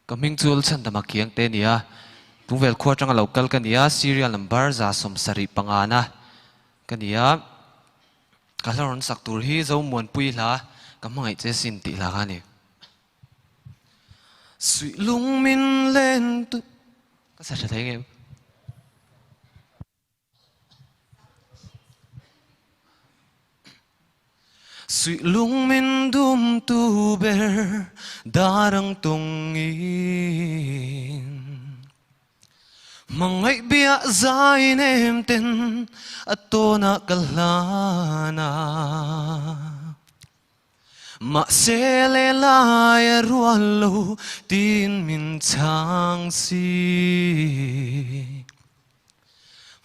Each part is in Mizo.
Ka hming chu Lalchhandama Kiangte a ni a, Tungvel khua atanga lo kal ka ni a, serial number 75 na ka ni a, ka hla rawn sak tur hi Zomuanpui hla ka hmangaih che sin tih hla kha a ni. Suih lung min len tu ka sa tha thei ngem. Suih lung min dum tu ber darang tungin Hmangaih bia zai nem ten a tawnah ka hlan a. Mahse lehlai a rual lo tiin min chhang si.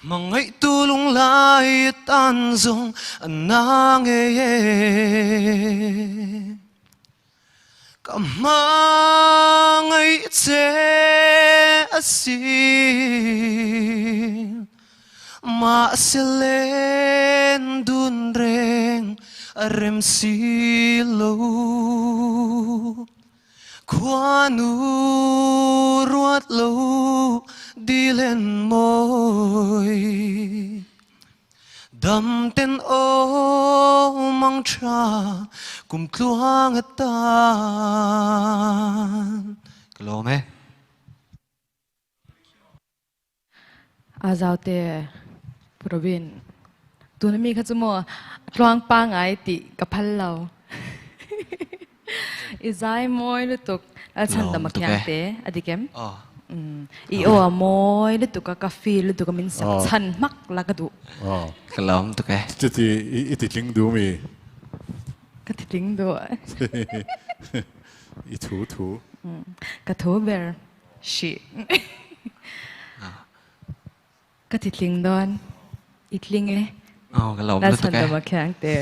Hmangaihtu lunglai tan zawng a na ngei e. Ka hmangaih che asin. Mahse len dun reng a rem si lo. Khuanu ruat lo dilen mawi. Dam ten aw mang tha kum tluang atan. Ka lawm e. A zaute Pu Robin, tuna mi kha chu maw tluang pangai tih ka phal lo. I zai mawi lutuk Lalchhandama Khiangte a dik em? I aw a mawi lutuk a, ka feel lutuk a min sak chhan hmak la ka duh. Ka lawm tuk e. Chuti i ti tling duh mi? Ka ti tling duh. I thu thu. Ka thu ber. Hrih. Ka ti tling dawn. I tling e. Aw ka lawm lutuk e. Lalchhandama Khiangte.